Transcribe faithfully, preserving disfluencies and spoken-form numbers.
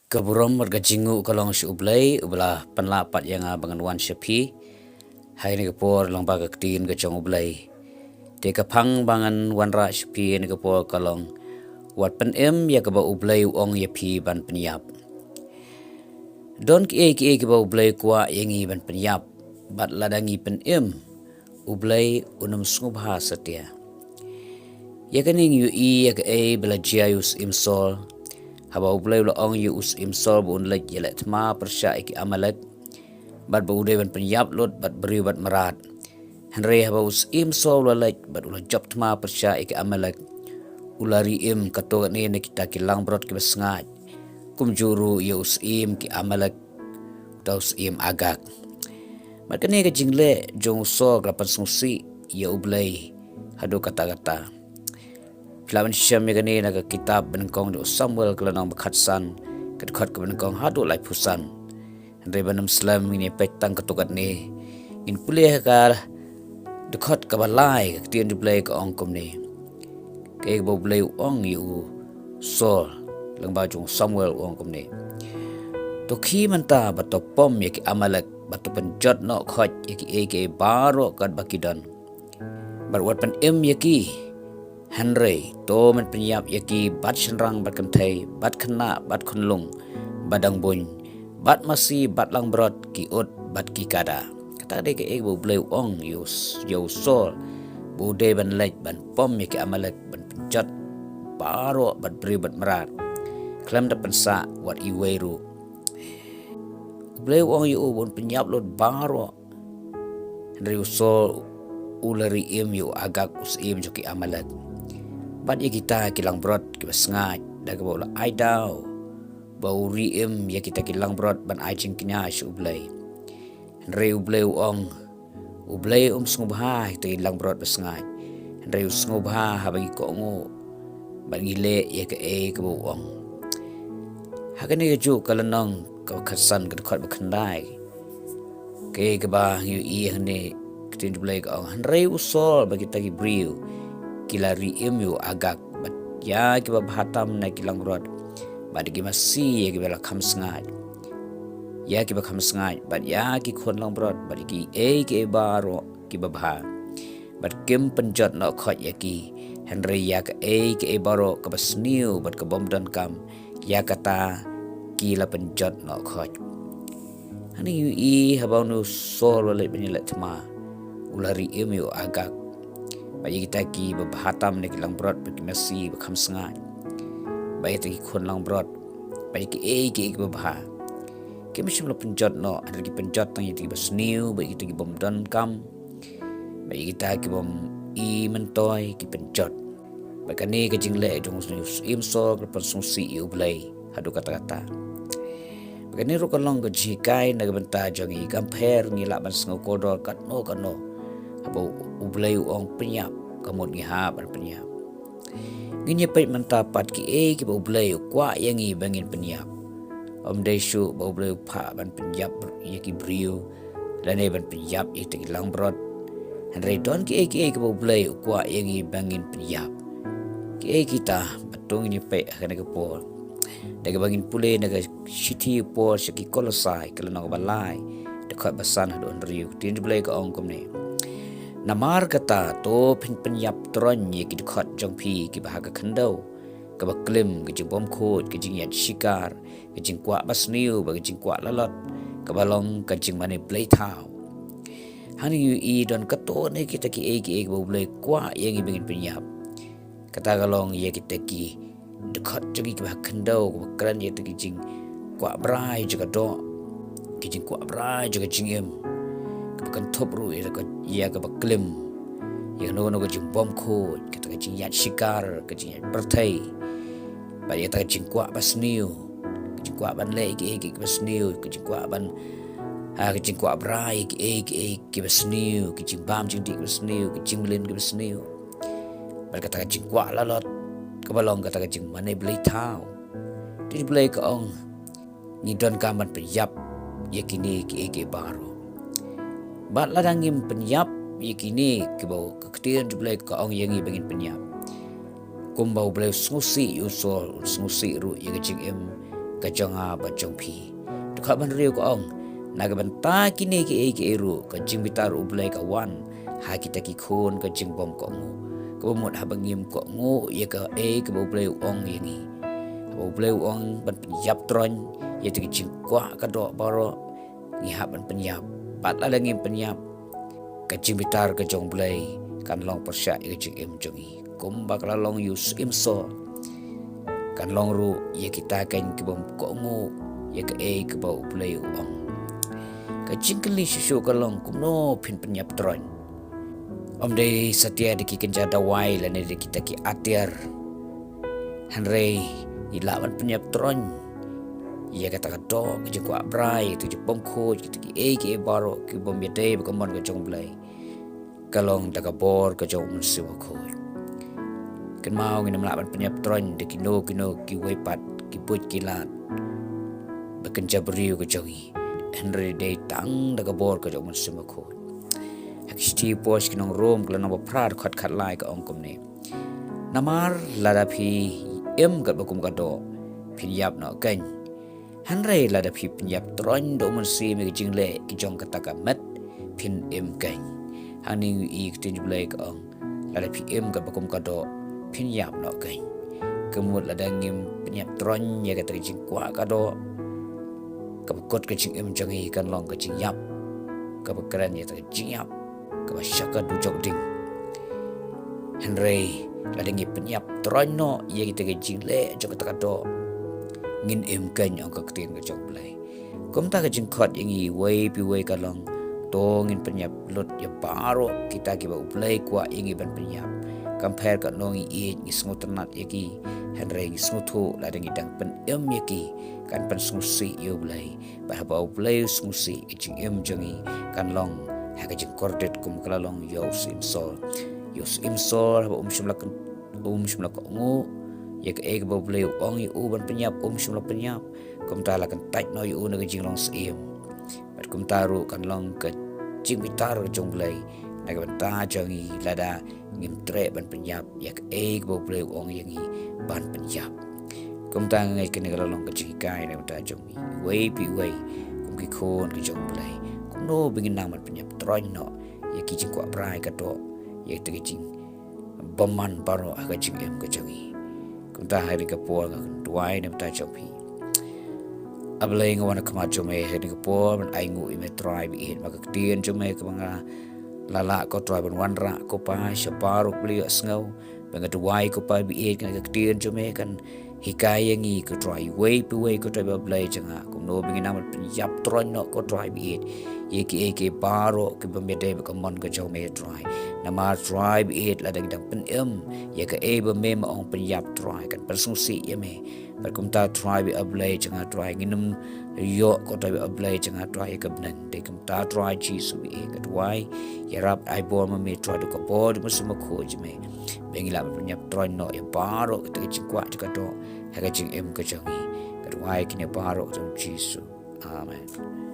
Ka burom bad ka jingnguh ka long sha U Blei, uba la pynlah pat ïa nga ba ngan wan sha phi ha kane ka por lyngba ka ktien ka jong U Blei. Te ka phang ba ngan wanrah sha phi ha kane ka por ka long: Wat pynim ïa kaba U Blei u ong ïa phi ban pynïap. Don kiei kiei kiba U Blei u kwah ïa ngi ban pynïap, bad lada ngi pynim, U Blei un ym sngewbha satia. Ïa kane ngi ïohi ïa kaei ba la jia ïa u syiem Saul. Haba U Blei u la ong ïa u syiem Saul ba un leit ïaleh thma pyrshah ïa ki Amalek, bad ba u dei ban pynïap lut bad briew bad mrad. Hynrei haba u syiem Saul u la leit bad u la jop thma pyrshah ïa ki Amalek, u la ri im katto katne na kita ki langbrot kiba sngaid, kumjuh ruh ïa u syiem ki Amalek, uta u syiem Agag. Bad kane ka jingleh jong u Saul ka la pynsngewsih ïa U Blei haduh katta katta. Phi lah ban shem ïa kane na ka kitab Banyngkong jong u Samuel, ka lynnong ba khatsan, ka dkhot kaba nyngkong haduh laiphew san. Hynrei ban ym slem, ngin ïa peit tang katto katne. Ngin pule ha ka dkhot kaba lai, ka ktien U Blei ka ong kumne. Kaei kaba U Blei u ong ïa u Saul lyngba jong u Samuel, u ong kumne: To khie mynta bad to pom ïa ki Amalek, bad to pynjot noh khoit ïa kiei kiei baroh katba ki don, bad wat pynim ïa ki. Hynrei to men pynïap ïa ki bad shynrang bad kynthei, bad khynnah bad khunlung, bad dangbuin, bad masi bad langbrot, ki ut bad ki kada. Kata ka dei kaei ba U Blei u ong ïa u S-, ïa u Saul ba u dei ban leit ban pom ïa ki Amalek, ban pynjot baroh bad briew bad mrad, khlem da pynsah wat iwei ruh. U Blei u ong ïa u ba un pynïap lut baroh. Hynrei u Saul u la ri im ïa u Agag, u syiem jong ki Amalek, bad ïa kita ki langbrot kiba sngaid, da kaba u la ai daw ba u ri im ïa kita ki langbrot ban ai jingkñia sha U Blei. Hynrei U Blei u ong, U Blei um sngewbha ha kita ki langbrot ba sngaid, hynrei u sngewbha haba ngi kohnguh bad ngi leh ïa kaei kaba u ong. Ha kane kajuh ka lynnong kaba khatsan, ka dkhot ba khyndai, kaei kaba ngi ïohi hangne, ka ktien U Blei ka ong: Hynrei u Saul bad kita ki briew ki la ri im ïa u Agag, bad ïa kiba bha tam na ki langbrot, bad ki masi ïa kiba la kham sngaid, ïa kiba kham sngaid, bad ïa ki khun langbrot, bad ïa kiei kiei baroh kiba bha, bad kim pynjot noh khoit ïa ki. Hynrei ïa kaei kaei baroh kaba sniew bad ka bym donkam, ïa kata ki la pynjot noh khoit. Hangne ngi ïohi haba une u Saul u la leit ban ïaleh thma, u la ri im ïa u Agag, bad ïa kita kiba bha tam na ki langbrot, bad ki masi ba kham sngaid, bad ïa kita ki khun langbrot, bad ïa kiei kiei kiba bha. Kim shym la pynjot noh, hynrei ki pynjot tang ïa kita kiba sniew, bad ïa kita ki bym donkam, bad ïa kita ki bym i myntoi ki pynjot. Bad kane ka jingleh jong u syiem Saul ka la pynsngewsih ïa U Blei haduh katta katta. Bad kane ruh ka long ka jinghikai na ka bynta jong ngi. Kam pher ngi lah ban sngew kordor katno katno haba U Blei u ong pynïap, ka mut ngi hap ban pynïap. Ngin ïa peit mynta pat kiei kiba U Blei u kwah ïa ngi ba ngin pynïap. Ym dei shuh ba U Blei u phah ban pynïap ïa ki briew, lane ban pynïap ïa kita ki langbrot. Hynrei don kiei kiei kiba U Blei u kwah ïa ngi ba ngin pynïap. Kiei kita? Bad to ngin ïa peit ha kane ka por, da kaba ngin pule na ka shithi u Paul sha ki Kolosai, ka lynnong ba lai, dkhot ba san haduh hynriew. Ka ktien U Blei ka ong kumne: Namar kata, to phin pynïap troiñ ïa ki dkhot jong phi kiba ha ka khyndew, kaba klim, ka jingbymkhuid, ka jingïaid shikar, ka jingkwah basniew, bad ka jingkwah lalot, kaba long ka jingmane blei thaw. Hangne ngi ïohi don katto katne kita kiei kiei kiba U Blei u kwah ïa ngi ba ngin pynïap. Kata ka long ïa kita ki dkhot jong ngi kiba ha khyndew, kaba kren ïa kita ki jingkwah brai jong ka doh, ki jingkwah brai jong ka jingim, kaba kynthup ruh ïa ka, ïa kaba klim, ïa kano kano ka jingbymkhuid, kata ka jingïaid shikar, ka jingïaid pyrthei, bad ïa kata ka jingkwah basniew, ka jingkwah ban leh kiei kiei kiba sniew, ka jingkwah ban, ha, ka jingkwah brai kiei kiei kiba sniew, ka jingbam jingdih kaba sniew, ka jingmlien kaba sniew, bad kata ka jingkwah lalot, kaba long kata ka jingmane blei thaw. Te U Blei ka ong, ngi donkam ban pynïap ïa kine kiei kiei baroh. Bad lada ngim pynïap ïa kine kiba ka ktien U Blei ka ong ïa ngi ba ngin pynïap, kumba U Blei u sngewsih ïa u Saul, un sngewsih ruh ïa ka jingim ka jong nga bad jong phi. Dkhot ba hynriew ka ong, na ka bynta kine kiei kiei ruh ka jingbitar U Blei ka wan ha kita ki khun ka jingbymkohnguh, kaba mut haba ngim kohnguh ïa kaei kaba U Blei u ong ïa ngi. Haba U Blei u ong ban pynïap troiñ ïa kita ki jingkwah ka doh baroh, ngi hap ban pynïap. Bad lada ngim pynïap, ka jingbitar ka jong U Blei kan long pyrshah ïa ka jingim jong ngi. Kumba ka la long ïa u Syiem Saul, kan long ruh ïa kita keiñ kibym kohnguh ïa kaei kaba U Blei u ong. Ka jingkylli shuh shuh ka long, kumno phin pynïap troiñ? Ym dei satia da ki kynja dawai lane da kita ki atiar. Hynrei ngi lah ban pynïap troiñ ïa kata ka doh, ka jingkwah brai, ïa ka jingbymkhuid, kita kiei kiei baroh kibym ïadei bad ka mon ka jong U Blei. Ka long da ka bor ka jong U Mynsiem Bakhuid. Kynmaw, ngin ym lah ban pynïap troiñ da kino kino kiwei pat ki buit ki lad ba kynja briew ka jong ngi. Hynrei dei tang da ka bor ka jong U Mynsiem Bakhuid. Ha ka shithi u Paul sha ki nong Rom, ka lynnong ba phra, dkhot khatlai, ka ong kumne: Namar lada phi im katba kum ka doh, phin ïap noh keiñ. Hynrei lada phi pynïap troiñ da U Mynsiem ïa ka jingleh ki jong kata ka met, phin im keiñ. Hangne ngi ïohi ka ktien U Blei ka ong, lada phi im katba kum ka doh, phin ïap noh keiñ. Ka mut lada ngim pynïap troiñ ïa kata ka jingkwah ka doh, kaba kut ka jingim jong ngi kan long ka jingïap kaba kren ïa kata ka jingïap kaba shaka dujok ding. Hynrei lada ngi pynïap troiñ noh ïa kita ki jingleh jong kata ka doh, ngin im keiñ, ong ka ktien ka jong U Blei. Kumta ka jingkhot ïa ngi iwei pa iwei ka long, to ngin pynïap lut ïa baroh kita kiba U Blei kwah ïa ngi ban pynïap. Kam pher katno ngi ïeit, ngi sngewtynnat ïa ki, hynrei ngi sngewthuh lada ngi dang pynim ïa ki, kan pynsngewsih ïa U Blei. Bad haba U Blei u sngewsih, ka jingim jong ngi kan long ha ka jingkordit kum ka la long ïa u Syiem Saul. Ïa u Syiem Saul, haba um shym la kyn-, um shym la kohnguh ïa kaei kaba U Blei u ong ïa u ban pynïap, um shym la pynïap. Kumta la kyntait noh ïa u na ka jinglong syiem. Bad kumta ruh kan long ka jingbitar ka jong U Blei na ka bynta jong ngi lada ngim treh ban pynïap ïa kaei kaba U Blei u ong ïa ngi ban pynïap. Kumta nga ngeit kane ka la long ka jinghikai na ka bynta jong ngi iwei pa iwei kum ki khun ka jong U Blei. Kumno ba ngin nang ban pynïap troiñ noh ïa ki jingkwah brai ka doh, ïa kita ki jingbymman baroh ha ka jingim ka jong ngi. Kumta ha kane ka por nga kynduwai na ka bynta jong phi. A Blei, nga wan ha khmat jong me ha kane ka por ban ainguh ïa me Trai ba ïeit, namar ka ktien jong me kaba nga la lah, ko Trai, ban wanrah, ko Pa, sha baroh kiba la ïohsngew. Ba nga duwai, ko Pa ba ïeit, kane ka ktien jong me kan hikai ïa ngi, ko Trai, iwei pa iwei, ko Trai ba Blei jong nga, kumno ba ngin nang ban pynïap troiñ noh, ko Trai ba ïeit, ïa kiei kiei baroh kibym ïadei bad ka mon ka jong me Trai. Namar Trai ba ïeit, lada ngi dang pynim ïa kaei ba me me ong pynïap Trai, kan pynsngewsih ïa me. Bad kumta Trai ba A Blei jong nga Trai, ngin ym ïoh, ko Trai ba A Blei jong nga Trai, ïa ka bneng. Dei kumta Trai Jisu ba ïeit, nga duwai, ïarap, ai bor ma me Trai, da ka bor jong u Mynsiem Bakhuid jong me, ba ngin lah ban pynïap troiñ noh ïa baroh kita ki jingkwah jong ka doh ha ka jingim ka jong ngi. Nga duwai kine baroh ha ka kyrteng Jisu. Amen.